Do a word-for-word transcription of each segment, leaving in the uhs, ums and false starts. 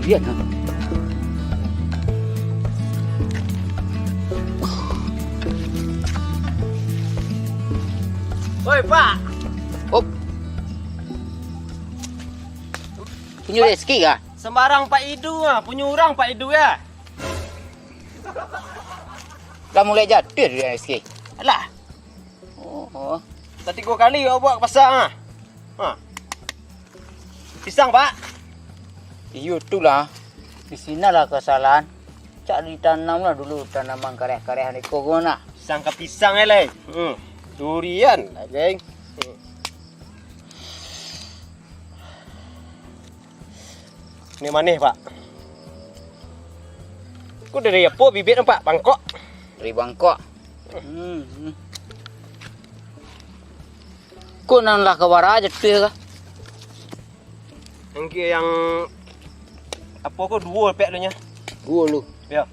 Iya, nah. Oi, Pak. Op. Punyo Reski kah? Sembarang Pak Idu ah, punyo urang Pak Idu ya. Lah mulai jatuah dari Reski. Alah. Oh. Lah tigo kali awak bawa ka pasa ah. Ha. Pisang, Pak. Iyo tu lah. Di siko lah kesalahan. Cak ditanam lah dulu tanaman kareh-kareh iko ko nah. Pisang ka pisang eh, lai. Hmm. Durian lah, geng. Hmm. Ni manih, Pak. Ko dari apo bibit, Pak? Bangkok? Dari Bangkok. Hmm. Hmm. Ko nan lah ka bara jatuah kah? Angki yang apo ko duo pek tu nyo. Duo lu. Ya.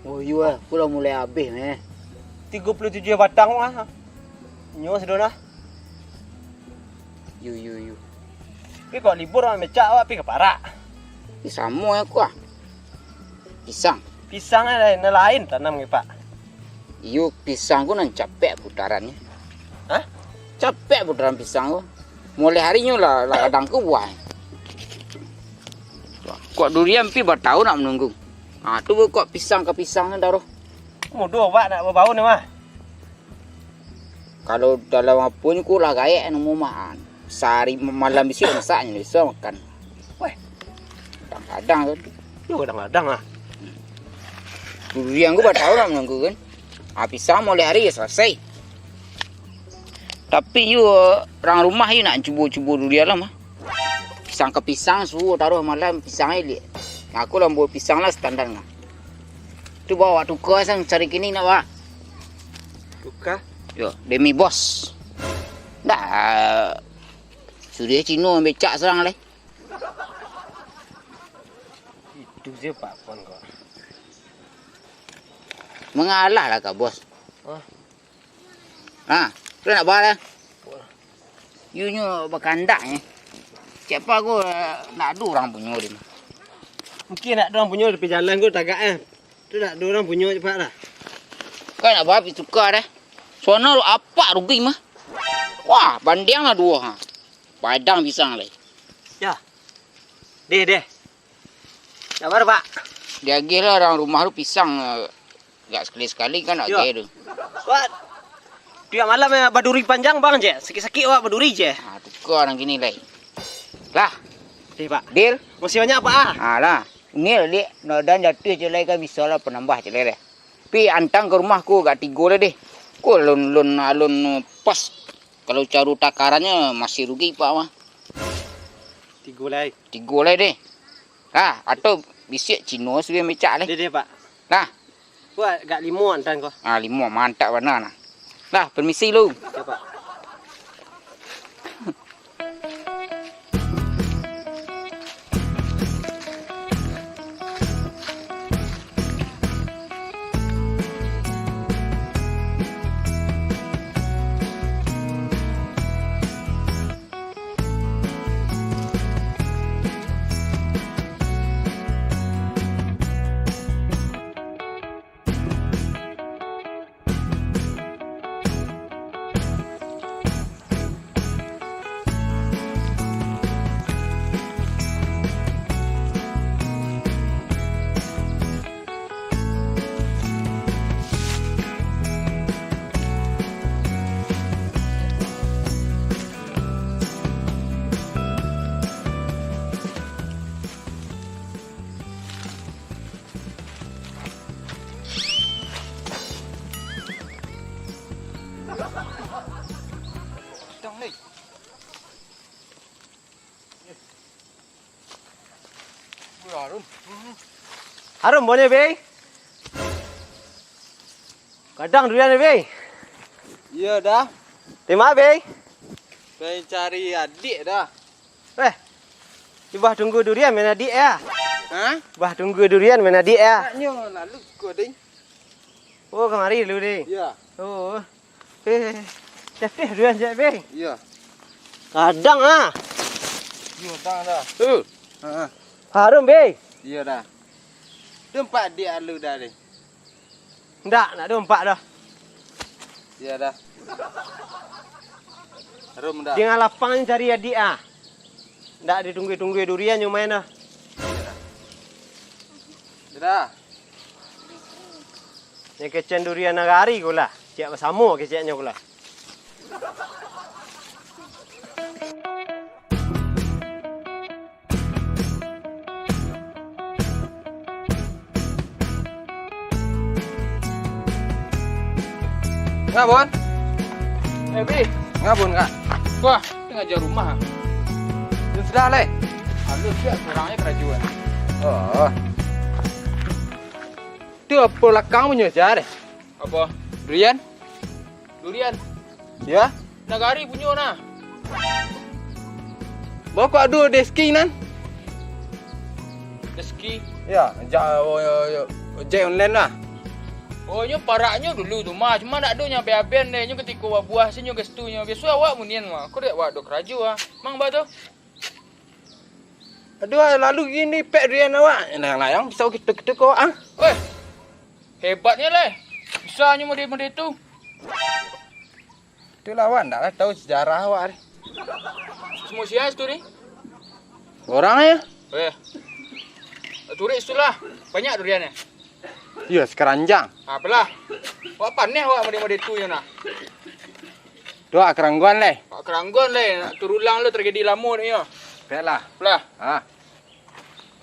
Oh, iyo ah, ko lah mulai abih meh. Tigo puluah tujuah batang lah. Nyo sudah nah. Iyo, iyo, iyo. Tapi kok libur mah mecak awak pi ka parak. Ih, samo jo ko ah. Pisang. Pisang nan lain, nan lain tanam ngai, Pak. Iyo, pisang ko nan capek putarannyo. Hah? Capek putaran pisang ko. Mulai hari nyo lah, lah kadang ko buah. Kok durian pi batahun nak manunggu. Ha, tu kok pisang ka pisang ni taruh. Mudo, Pak, nak babau ni mah. Kalau dalam apo ni ko lah gaek namo mah. Sahari malam bisuak masaknyo, bisuak makan. Weh. Kadang-kadang kan. Yo, kadang-kadang lah. Durian ko batahun lah manunggu kan. Ah, pisang mulai hari yo salasai. Tapi yo, urang rumah yo nak cubo-cubo durian lah mah. Pisang ka pisang, suruh taruh malam, pisang elok. Nah, ko lah buah pisang lah standar nah. Tu bawa tuka sang cari kini nak, Wak. Tuka? Yo, demi bos. Dah, suruah Cino becak surang lai. Itu je Pak Pon kok. Mangalah lah ka bos. Hah? Ha, tu nak baa lah. Yu nyo bakandak eh. Sia ko, eh, nak ado urang punyo di. Mungkin nak ado urang punyo di jalan ko tagak eh. Tu nak ado urang punyo cepat lah. Kan nak baa pi tuka dah. Sono apak rugi mah. Wah, bandiang lah duo ha. Padang pisang lai. Ya. Deh, deh. Sabar, Pak. Diagih lah urang rumah tu pisang, eh, agak sakali-sakali kan nak Yo. Agih tu. Wak, tiap malam, eh, baduri panjang, Bang, je. Sakik-sakik awak baduri je. Ha, tuka nan kini lai. Lah. Eh, Pak. Deal. Masih banyak, Pak, ah. Ha, lah. Ni lah, Dik. Nak dan jatuah je lai kan bisa lah penambah je lai deh. Pi antang ka rumah ko agak tigo lah deh. Ko alun, alun, alun pas. Kalau caro takarannyo masih rugi, Pak, mah. Tigo lai. Tigo lai deh. Ha, atau bisiak Cino sudah mecak lai. Deh, deh, Pak. Nah. Buat gak limo antan ko. Ah, limo mantap bana nah. Nah, permisi lu. Ya, Pak. Harum. Harum baunya, Bei. Gadang durian, Bei. Iyo, dah. Terima, Bei. Pai cari adiak, dah. Eh, di bawah tunggu durian main adiak, ya? Hah? Bawah tunggu durian main adiak, ya? Agaknyo lalu ko, ding. Oh, kamari dulu, ding. Iyo. Oh. Eh, capek durian, Cek, Bei. Iyo. Gadang, ah. Iyo, gadang dah. Uh. Ha. Harum, Bei. Iyo dah. Tu ampak adiak lu dah deh. Ndak, ndak ado ampak dah. Iyo dah. Rum dah. Di tangah lapang ni cari adiak ah. Ndak ditunggu-tunggu durian nyo main dah. Iyo dah. Nan kecek durian nagari ko lah. Ciek basamo keceknyo ko lah. Ngabun? Eh, Bi. Ngabun, Kak? Wah, tangah jauah rumah. Yo sudah, Leh. Alun siap, kurang aja karajo, eh. Oh. Tu apo lakang punyo, Jar? Apo? Durian? Durian? Ya? Nagari punyo nah. Baa kok ado Deski nan? Deski? Ya, ja-, o-, o-, o-, ojek online lah. Oh, nyo paraknyo dulu tu mah. Cuma ndak ado nyo aben-aben deh. Nyo katiko babuah, sinyo gestunyo. Biaso awak munian mah. Ko dek awak ado karajo ah. Mang ba tu? Aduh, lalu gini pek durian awak. Layang-layang pisau gitu-gitu kok, ah. Weh, hebatnyo leh. Bisa nyo mode-mode tu. Tu lawan, ndak lah tahu sejarah awak ni. Semua sia situ ni? Orang ya? Weh. Turik situ lah. Banyak durian ni. Iyo, sekeranjang. Apalah. Awak paneh awak mode-mode tu yo nah. Tu awak kerangguan leh. Awak kerangguan leh. Nak turulang lo tragedi lamo tu yo. Pek lah. Apalah. Ha.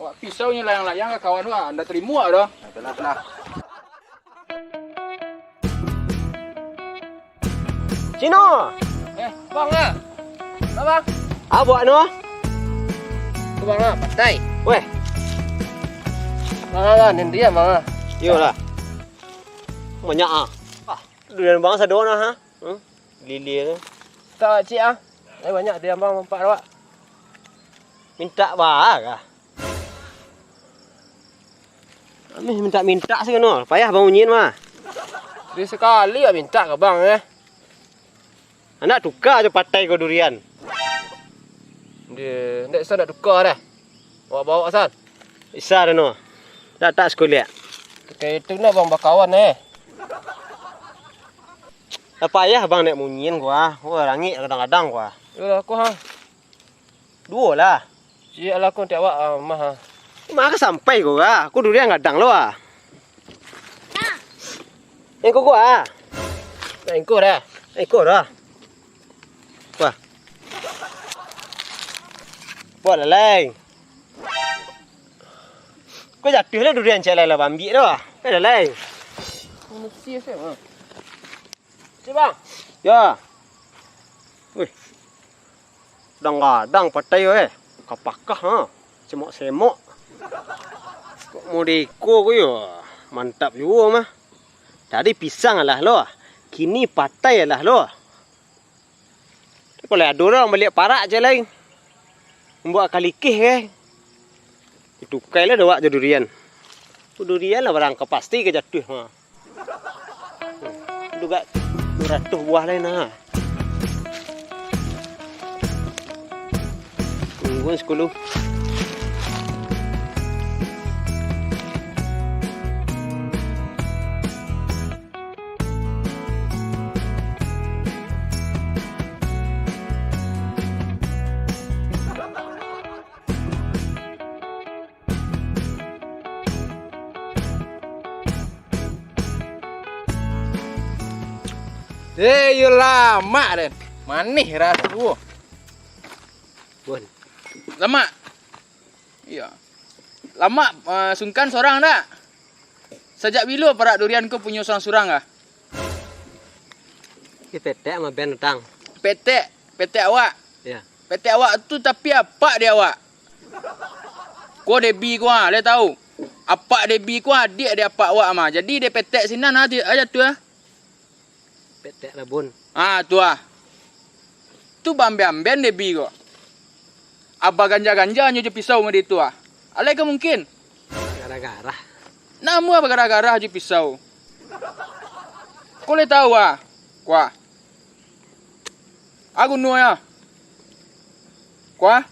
Awak pisau nyo layang-layang ka kawan awak. Ndak tarimo awak doh. Apalah, apalah. Cino! Eh, bang ah. Bang, bang. Apo buek no? Tu bang ah, patai. Weh. Bang ah, nan dia bang ah. Iyolah. Banyak ah. Ah, durian bang sado nah, ha? Hmm? Lili tu. Tak cik ah. Eh, banyak durian bang, nampak awak. Mintak baa kah? Ameh mintak-mintak sajo no, payah bang unyian mah. Dia sakali awak mintak ka bang eh. Anak tuka jo patai ko durian. Dia ndak bisa ndak tuka dah. Awak bawa san. Bisa dah no. Dak tak sekuliah. Kayak itu nak bang bakawan eh. Dak payah bang nak munyian gua. Gua rangik kadang-kadang gua. Yolah aku ha. Duo lah. Siap lah, aku nanti awak ah, mah ah. Mah ka sampai ko ah. Aku durian gadang lo ah. Engko ko ah. Nah, engko dah. Engko dah. Wah. Buek lah, Lai. Ko jatuah lah durian cek lai lah bambiak tu ah. Kan dah, Lai. Manusia siapa? Cik bang. Ya. Wih. Gadang-gadang patai ko eh. Kapakah ha. Semok-semok. Kok modeko ko yo. Mantap juo mah. Tadi pisang alah lo. Kini patai alah lo. Tapi kalau ado urang baliak parak cek lai. Mambuek kalikih ke. Ditukai lah dek awak jo durian. Tu durian lah barang ka pasti ka jatuah ha. Duo ratuih buah lai nah. Tunggu sepuluh. Eh, iyo lamak den. Manih raso. Bun. Lamak. Iyo. Lamak, eh, sungkan sorang dak? Sajak bilo parak durian ko punyo surang-surang kah? Di petek ama ben utang. Petek, petek awak. Iyo. Petek awak tu tapi apak di awak. Ko Debi ko ah, lai tau. Apak Debi ko adiak di apak awak mah. Jadi di petek sinan ah, ti-, aja tu ah. Petek rabun. Ah, tu ah. Tu bamben-amben Debi ko. Abah ganja-ganja nyo jo pisau mode tu ah. Alai ka mungkin. Garah-garah. Namo abah garah-garah jo pisau. Ko lai tau ah. Kuah. Aku nuh ya. Kuah.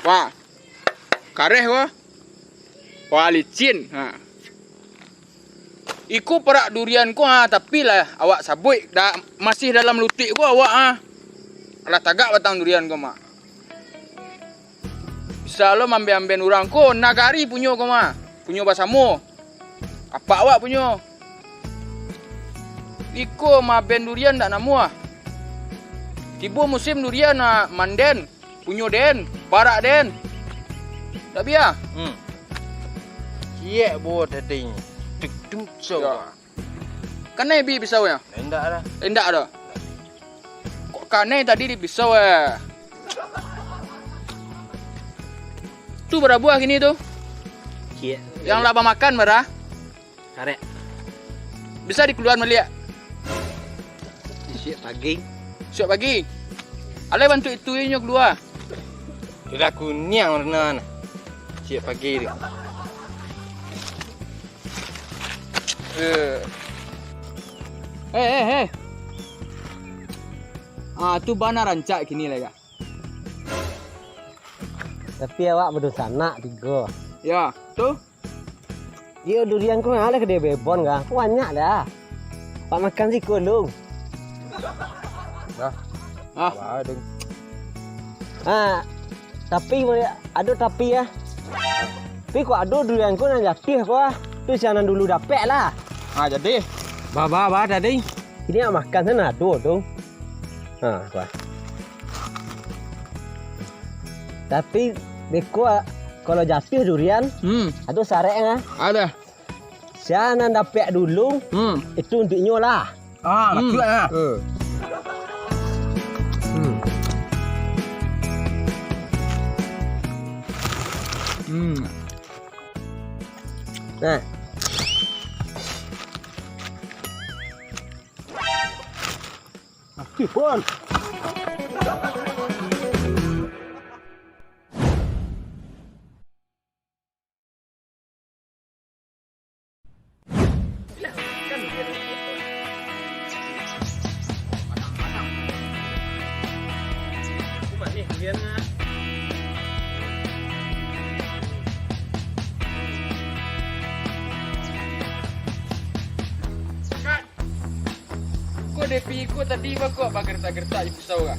Kuah. Kareh ko. Wah, licin. Ha. Iko parak durian ko, ha, tapi lah awak sabuik, da-, masih dalam lutuik ko awak, ha. Lah tagak batang durian ko mah. Bisa lo mamben-amben urang ko, nagari punyo ko mah. Punyo basamo. Apak awak punyo. Iko maben durian ndak namuah. Tibo musim durian, ah, manden. Punyo den, parak den. Ndak bia? Hmm. Ciek bo tadi. Tuk, tuk, so. Ya. Kanai bi pisau nyo? Indak lah. Indak doh. Kok kanai tadi di pisau, eh? Tu bara buah kini tu? Ciek. Yang lah bamakan bara? Karek. Bisa dikaluan baliak? Isuak pagi. Isuak pagi? Alai bantuak itu inyo kalua. Sudah kuniang warna nah. Isuak pagi tu. Eh. Eh, eh, eh. Ah, tu bana rancak kini lai, Kak. Tapi awak badunsanak tigo. Ya, tu. Iyo, durian ko lah ka dibebon ka. Banyak dah. Pak makan siko lu. Dah. Ah. Apa, Ding? Ah, tapi ado tapi ah. Tapi kok ado durian ko nan jatuah ko ah. Tu siang nan dulu dapek lah. Ah, jadi. Bah, bah, bah, tadi. Kini awak makan sajo ado tu. Ha, bah. Tapi, beko, kalau jatuah durian, hmm, ado sarek ah. Ado. Sia nan dapek dulu, hmm, itu untuaknyo lah. Ah, hmm, batua lah. Eh. Hmm. Hmm. Nah. Mati pun. Ko Depi ko tadi bako bagertak-gertak jo pisau ka?